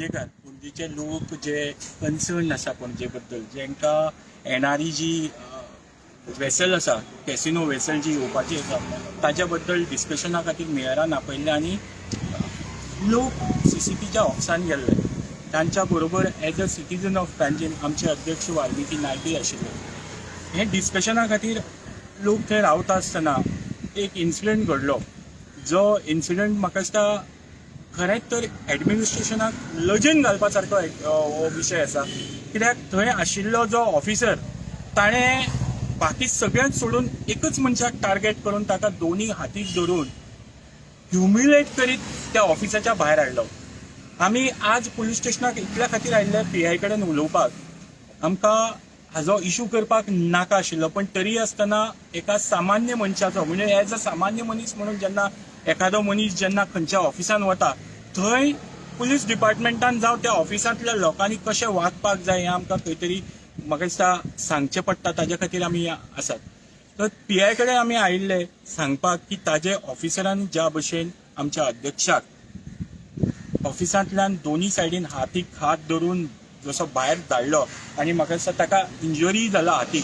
पणजेकार, पणजेचे लोक जे कन्सर्न आसा पणजे बद्दल, जेंकां एनआरई जी वेसल आसा, कॅसिनो वेसल जी येवपाची आसा, ताच्या बद्दल डिस्कशना खातीर मेयरान आपयल्लें आनी लोक सीसीपीच्या ऑफिसान गेल्ले. तांच्या बरोबर as a citizen of Panjim आमचे अध्यक्ष वाल्मिकी नायकय आशिल्ले. हे डिस्कशना खातीर लोक थंय रावता आसतना एक इन्सिडंट घडलो, जो इन्सिडंट म्हाका दिसता खरेंच तर एडमिनिस्ट्रेशनाक लजेन घालपा सारको एक, हो विशय आसा. कित्याक थंय आशिल्लो जो ऑफिसर, ताणें बाकी सगळ्यांक सोडून एकच मनशाक टार्गेट करून ताका दोनी हातीक धरून ह्युमिलेट करीत त्या ऑफिसाच्या भायर हाडलो. आमी आज पुलीस स्टेशनाक इतल्या खातीर आयिल्ले पीआय कडेन उलोवपाक. आमकां हाजो इशू करपाक नाका आशिल्लो, पण तरी आसतना एका सामान्य मनशाचो, म्हणजे एज अ सामान्य मनीस म्हणून जेन्ना एखादो मनीस जेन्ना खंयच्या ऑफिसान वता, थंय पुलीस डिपार्टमेंटान जावं त्या ऑफिसांतल्या लोकांनी कशें वागपाक जाय हें आमकां खंय तरी म्हाका दिसता सांगचें पडटा. ताजे खातीर आमी आसात. तर पीआय कडेन आमी आयिल्ले सांगपाक की ताजे ऑफिसरान ज्या भशेन आमच्या अध्यक्षाक ऑफिसांतल्यान दोनी सायडीन हातीक हात धरून जसो भायर धाडलो आनी म्हाका दिसता ताका इंजरी जाला हातीक,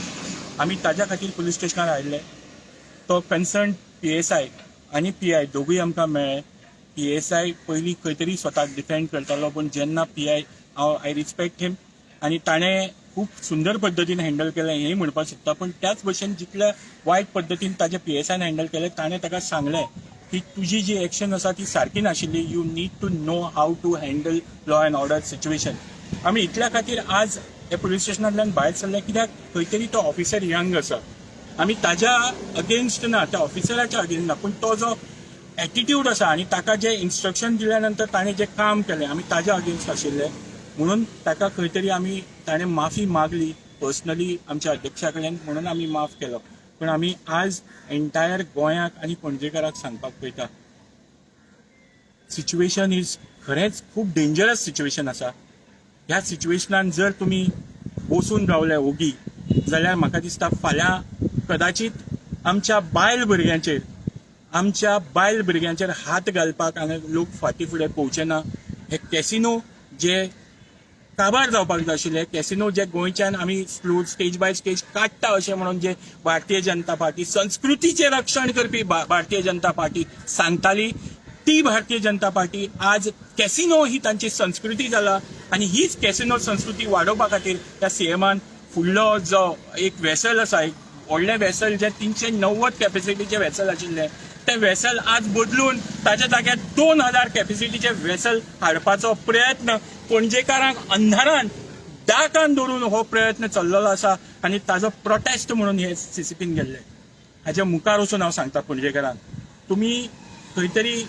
आमी ताज्या खातीर पुलीस स्टेशनार आयिल्ले. तो कन्सर्न पीएसआय आनी पीआय दोगूय आमकां मेळ्ळे. पीएसआय पयलीं खंय तरी स्वताक डिफेंड करतालो, पूण जेन्ना पीआय, हांव I respect him आनी ताणें खूब सुंदर पद्दतीन हँडल केलें हेंय म्हणपाक सोदता. पूण त्याच भशेन जितल्या वायट पद्दतीन ताच्या पीएसआयन हँडल केलें, ताणें ताका सांगलें की तुजी जी एक्शन आसा ती सारकी नाशिल्ली, you need to know how to handle law and order situation. आमी इतल्या खातीर आज हे पुलीस स्टेशनांतल्यान भायर सरले, कित्याक खंय तरी तो ऑफिसर यंग आसा. आमी ताज्या अगेन्स्ट ना, त्या ऑफिसराच्या अगेन्स्ट ना, पूण तो जो एटिट्यूड आसा आनी ताका जे इन्स्ट्रक्शन दिल्या नंतर ताणें जें काम केलें, आमी ताज्या अगेन्स्ट आशिल्ले. म्हणून ताका खंय तरी आमी, ताणें माफी मागली पर्सनली आमच्या अध्यक्षा कडेन, म्हणून आमी माफ केलो. पूण आमी आज एंटायर गोंयाक आनी पणजेकाराक सांगपाक पळयता, सिच्युएशन is खरेंच खूब डेंजरस सिच्युएशन आसा. ह्या सिच्युएशनान जर तुमी बसून रावले ओगी जाल्यार म्हाका दिसता फाल्यां कदाचित आमच्या बायल भुरग्यांचेर हात घालपाक हांगा लोक फाटीं फुडें पळोवचे ना. हे कॅसिनो जे काबार जावपाक जाय आशिल्ले, कॅसिनो जे गोंयच्यान आमी स्लो स्टेज बाय स्टेज काडटा अशें म्हणून जे भारतीय जनता पार्टी, संस्कृतीचें रक्षण करपी भारतीय जनता पार्टी सांगताली, ती भारतीय जनता पार्टी आज कॅसिनो ही तांची संस्कृती जाला आनी हीच कॅसिनो संस्कृती वाडोवपा खातीर त्या सीएमान फुडलो जो एक वेसल आसा, एक व्हडलें वेसल जे 390 कॅपॅसिटीचें वेसल आशिल्लें, तें वेसल आज बदलून ताच्या जाग्यार 2000 कॅपॅसिटीचें वेसल हाडपाचो प्रयत्न, पणजेकारांक अंधारान डार्कान दवरून हो प्रयत्न चल्लेलो आसा आनी ताजो प्रोटेस्ट म्हणून हे सीसीपीन गेल्ले. हाच्या मुखार वचून हांव सांगता पणजेकारांक, तुमी खंय तरी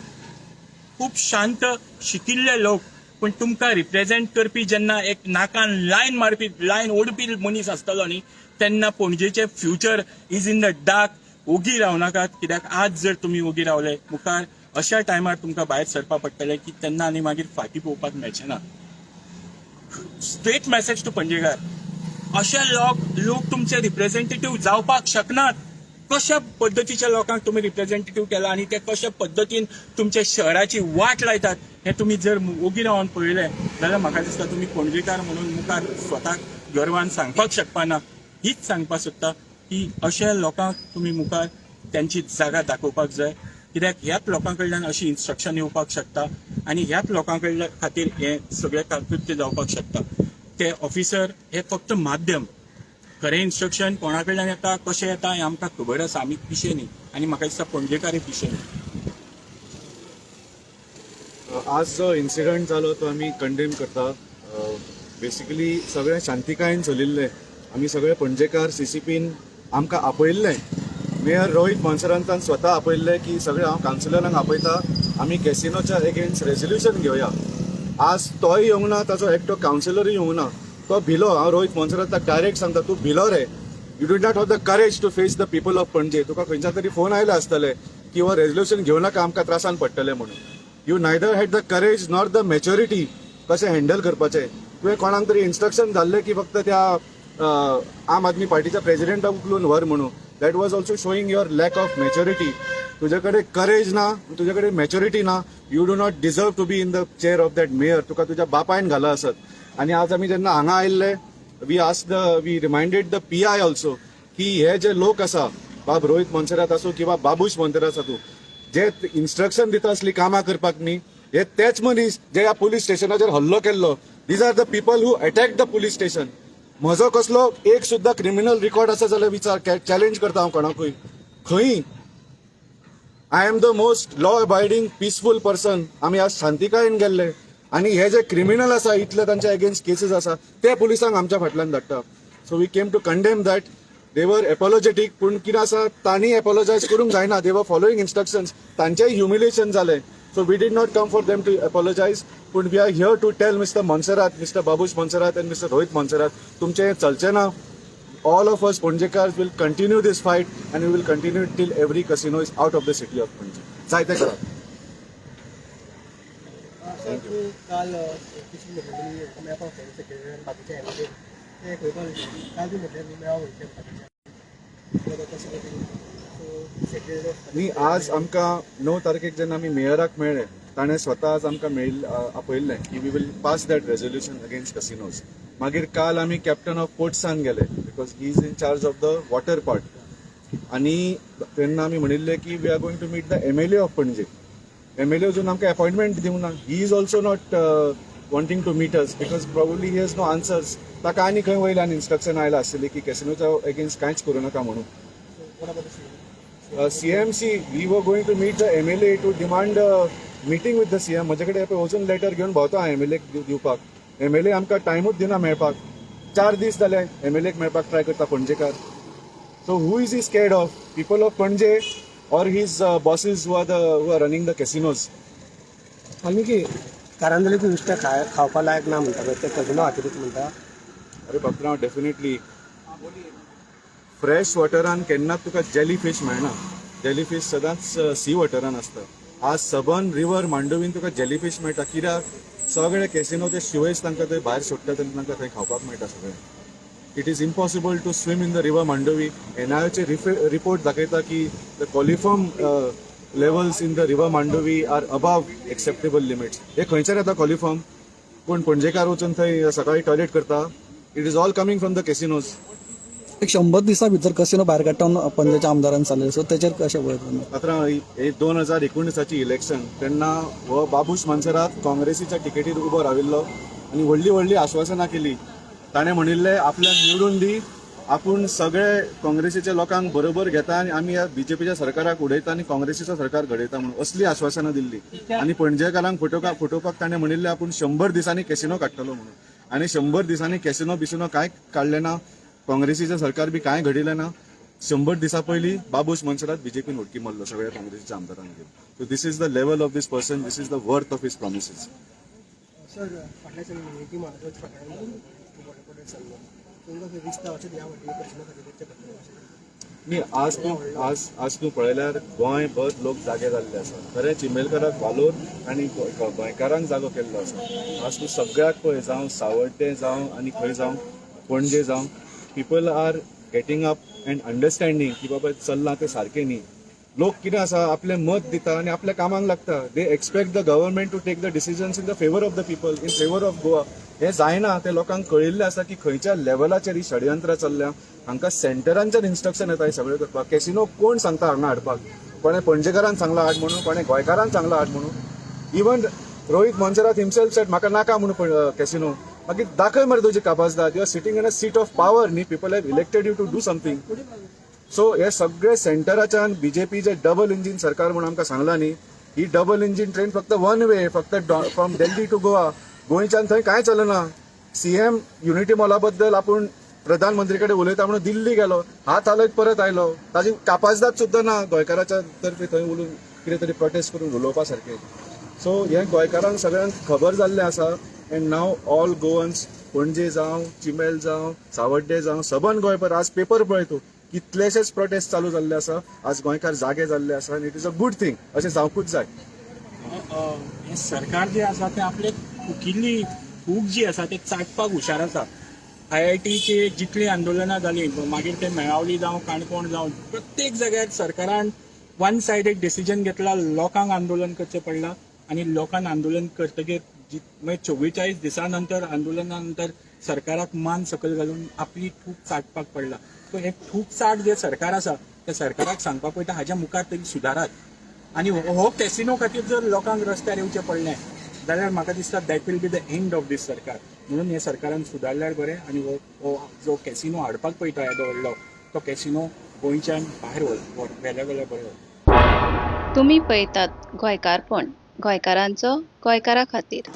खूब शांत शिकिल्ले लोक, पूण तुमकां रिप्रेझेंट करपी जेन्ना एक नाकान लायन मारपी, लायन ओडपी मनीस आसतलो न्ही, तेन्ना पणजेचे future is in the dark. ओगी रावनाकात, कित्याक आज जर तुमी ओगी रावले, मुखार अशा टायमार तुमकां भायर सरपा पडटलें की तेन्ना आनी मागीर फाटीं पळोवपाक मेळचें ना. स्ट्रेट मेसेज टू पणजेकार, अशे लोक लोक तुमचे रिप्रेझेंटेटिव्ह जावपाक शकनात. कशा पद्दतीच्या लोकांक तुमी रिप्रेझेंटेटिव्ह केला आनी ते कशा पद्दतीन तुमच्या शहराची वाट लायतात हे तुमी जर ओगी रावन पळयलें जाल्यार म्हाका दिसता तुमी पणजेकार म्हणून मुखार स्वताक गर्वान सांगपाक शकपाना. हीच सांगपाक सोदता की अशा लोकांक तुमी मुखार त्यांची जागा दाखोवपाक जाय, कित्याक ह्याच लोकां कडल्यान अशी इन्स्ट्रक्शन येवपाक शकता आनी ह्याच लोकां कडल्या खातीर हें सगळें कृत्य जावपाक शकता. ते ऑफिसर हे फक्त माध्यम. खरें इन्स्ट्रक्शन कोणा कडल्यान येता, कशें येता हें आमकां खबर आसा. आमी पिशे न्ही आनी म्हाका दिसता पणजेकारय पिशे न्ही. आज जो इन्सिडंट जालो तो आमी कंडेम करता. बेसिकली सगळें शांतिकायेन चलिल्लें. आमी सगळे पणजेकार, सीसीपीन आमकां आपयल्लें, मेयर रोहित मोन्सेरातान स्वता आपयल्लें की सगळे हांव कावन्सिलरांक आपयता, आमी कॅसिनोच्या एगेन्स्ट रेजोल्युशन घेवया. आज तोय येवंक ना, ताचो एकटो कावन्सिलरूय येवंक ना. तो भिलो. हांव रोहित मोन्सेराताक डायरेक्ट सांगता, तूं भिलो रे. You did not have the courage to face the people of Panaji. तुका खंयच्या तरी फोन आयले आसतले की हो रेजोल्युशन घेवं नाका, आमकां त्रासान पडटले म्हणून. You neither had the courage nor the maturity कशें हँडल करपाचें. तुवें कोणाक तरी इन्स्ट्रक्शन धाडलें की फक्त त्या आम आदमी पार्टीच्या प्रेसिडेंटाक उखलून व्हर म्हणून. That was also showing your lack of maturity. तुजे कडेन करेज ना, तुजे कडेन मॅच्युरिटी ना. You do not deserve to be in the chair of that mayor. तुका तुज्या बापायन घाला आसत. आनी आज आमी जेन्ना हांगा आयिल्ले, we reminded the PI also की हे जे लोक आसा, बाब रोहित मोन्सेरात आसूं किंवा बाबूश मोन्सेरात आसूं, जे इन्स्ट्रक्शन दिता असली कामां करपाक न्ही, हे तेच मनीस जे ह्या पुलीस स्टेशनाचेर हल्लो केल्लो. These are the people who attack the police station. म्हजो कसलो एक सुद्दां क्रिमिनल रिकॉर्ड आसा जाल्यार विचार, चॅलेंज करता हांव कोणाकूय खंय. I am the most law abiding, peaceful person. आमी आज शांतिकायेन गेल्ले आनी हे जे क्रिमिनल आसा, इतले तांच्या अगेन्स्ट केसीस आसा, ते पुलिसांक आमच्या फाटल्यान धाडटा. So we came to condemn that. They were apologetic, पूण कितें आसा, तांणी एपोलोजायज करूंक जायना. They were following instructions. तांचेय ह्युमिलेशन जालें. So we did not come for them to apologize, पूण we are here to tell Mr. Monserrate, Mr. Babush Monserrate and Mr. Rohit Monserrate, तुमचें हें चलचें ना. All of us Ponjekars will continue this fight and we will continue it till every casino is out of the city of Panaji. जायते करात. Sir, तूं काल किशन म्हटलें मेळपाक वताले सेक्रेटरी आनी बाकीचे एमएलए, ते खंय पावले? काल बी म्हटलें न्ही मेळोंक वयतले बाकीचे, कशें कितें, सो सेक्रेटरी? न्ही, आज आमकां 9 तारखेक जेन्ना आमी मेयराक मेळ्ळे, ताणें स्वता आज आमकां मेळिल्लें, आपयल्लें की we will pass that resolution against casinos. मागीर काल आमी कॅप्टन ऑफ पोर्ट्सान गेले because he is in charge of the water part. आनी तेन्ना आमी म्हणिल्लें की we are going to meet the MLA of Panaji. MLA अजून आमकां अपॉयंटमेंट दिवंक ना. He is also not wanting to meet us because probably he has no answers. ताका आनी खंय वयल्यान इन्स्ट्रक्शन आयलां आसतलें की कॅसिनोच्या अगेन्स्ट कांयच करूं नाका म्हणून. What about the CMC, we were going to meet the MLA to demand meeting with the CM. म्हजे कडेन पळय वचून लेटर घेवन भोंवता हांव एमएलए दिवपाक. एमएलए आमकां टायमूच दिना मेळपाक. 4 दीस जाले एमएलएक मेळपाक ट्राय करता Panjekar. So who is he scared of? People of Panaji or his bosses who are running the casinos? Valmiki, कारांजलीचें नुस्तें खाय खावपा लायक ना म्हणटा पळय, तें कजिनो खातीरूच म्हणटा? अरे बापराव, डेफिनेटली. फ्रेश वॉटरान केन्नाच तुका जेली फीश मेळना. जेली फीश सदांच सी वॉटरान आसता. आज सबन रिवर मांडवीन तुका जेली फीश मेळटा कित्याक? सगळे कॅसिनोचे शिवेज तांकां थंय भायर सोडटात आनी तांकां थंय खावपाक मेळटा सगळें. It is impossible to swim in the river Mandovi. एनआयओचे report दाखयता की the coliform levels in the river Mandovi are above acceptable limits. हे खंयच्यान येता कॉलिफॉर्म? कोण पणजेकार वचून थंय सकाळी टॉयलेट करता? It is all coming from the casinos. एक 100 दिसां भितर कसिनो भायर काडटा म्हणून पणजेच्या आमदारान सांगलें, सो तेचेर कशें पळयता तुमी? आतां हे 2019आची इलेक्शन, तेन्ना हो बाबूश मनसरात काँग्रेसीच्या तिकेटीर उबो राविल्लो आनी व्हडली व्हडली आश्वासनां केली. ताणें म्हणिल्लें, आपल्याक निवडून दी, आपूण सगळे काँग्रेसीच्या लोकांक बरोबर घेता आनी आमी ह्या बीजेपीच्या सरकाराक उडयता आनी काँग्रेसीचो सरकार घडयता म्हणून असली आश्वासनां दिल्ली. आनी पणजेकारांक फटोवपाक ताणें म्हणिल्लें, आपूण 100 दिसांनी कॅसिनो काडटलो म्हणून. आनी 100 दिसांनी कॅसिनो बिसिनो कांय काडलें ना. काँग्रेसीचें सरकार बी कांय घडिल्लें ना. 100 दिसां पयलीं बाबूश मनसरात बीजेपीन उडकी मारलो सगळ्या काँग्रेसीच्या आमदारांक घेवन. So this is the level of this person. This is the worth of his promises. Sir, फाटल्या दिसांनी युनिटी मॉलाचो प्रकरण जालें, वॉटर प्रोडक्ट जाल्लो, तुमकां खंय दिसता अशें ह्या व्हडली कसिनो खातीर करचें पडटलें अशें? न्ही, आज तूं पळयल्यार गोंयभर लोक जागे जाल्ले आसा. खरें, चिमेलकाराक वालोर आनी गोंयकारांक जागो केल्लो आसा. आज तूं सगळ्याक पळय, जावं सावड्डें जावं आनी खंय जावं, पणजे जावं, people are getting up and understanding की बाबा चल्लां तें सारकें न्ही. लोक कितें आसा, आपलें मत दिता आनी आपल्या कामाक लागता. They expect the government to take the decisions in the favour of the people, in favour of Goa. हें जायना. ते लोकांक कळिल्लें आसा की खंयच्या लेवलाचेर ही षडयंत्रां चल्ल्या. हांकां सेंटरांच्यान इन्स्ट्रक्शन येता हें सगळें करपाक. कॅसिनो कोण सांगता हांगा हाडपाक? कोणें पणजेकारान सांगलां हाड म्हणून? कोणें गोंयकारान सांगलां हाड म्हणून? Even Rohit Monserrate himself said म्हाका नाका म्हणून कॅसिनो. मागीर दाखय मरे तुजी कापाजदाद. You are sitting in a seat of power न्ही? People have elected you to do something. So हे सगळे सेंटराच्यान बीजेपीचे डबल इंजीन सरकार म्हणून आमकां सांगलां न्ही, ही डबल इंजीन ट्रेन फक्त वन वे, फक्त फ्रॉम दिल्ली टू गोवा. गोंयच्यान थंय कांय चलना. सीएम युनिटी मॉला बद्दल आपूण प्रधानमंत्री कडेन उलयता म्हणून दिल्ली गेलो, हात हालयत परत आयलो. ताजी कापाजदाद सुद्दां ना गोंयकाराच्या तर्फे थंय उलोवन कितें तरी प्रोटेस्ट करून उलोवपा सारकें. सो हें गोंयकारांक सगळ्यांक खबर जाल्लें आसा and now all Goans, Panaji जावं, चिमेल जावं, सावड्डे जावं, सबंद गोंयभर आज पेपर पळय तूं, कितलेशेच प्रोटेस्ट चालू जाल्ले आसा. आज गोंयकार जागे जाल्ले आसा आनी it is a good thing. अशें जावंकूच जाय. हें सरकार जें आसा तें आपले फुकिल्ली फूक जी आसा ते चाटपाक हुशार आसा. आयआयटीचे जितलीं आंदोलनां जालीं, मागीर ते मेळावली जावं, काणकोण जावं, प्रत्येक जाग्यार सरकारान वन सायडेड डिसिजन घेतला, लोकांक आंदोलन करचें पडलां आनी लोकांक आंदोलन करतकीर म्हणजे 44 दिसां नंतर आंदोलना नंतर सरकाराक मान सकयल घालून आपली थूक चाटपाक पडला. सो हे थूक चाट जे सरकार आसा त्या सरकाराक सांगपाक पडटा, हाज्या मुखार तरी सुदारात. आनी हो हो कॅसिनो खातीर जर लोकांक रस्त्यार येवचें पडलें जाल्यार म्हाका दिसता that will be the end of this सरकार. म्हणून हे सरकारान सुदारल्यार बरें आनी हो हो जो कॅसिनो हाडपाक पळयता येदो व्हडलो तो कॅसिनो गोंयच्यान भायर व्हेल्या जाल्यार बरें जातलें. तुमी पळयतात गोंयकारपण, गोंयकारांचो गोंयकारा खातीर.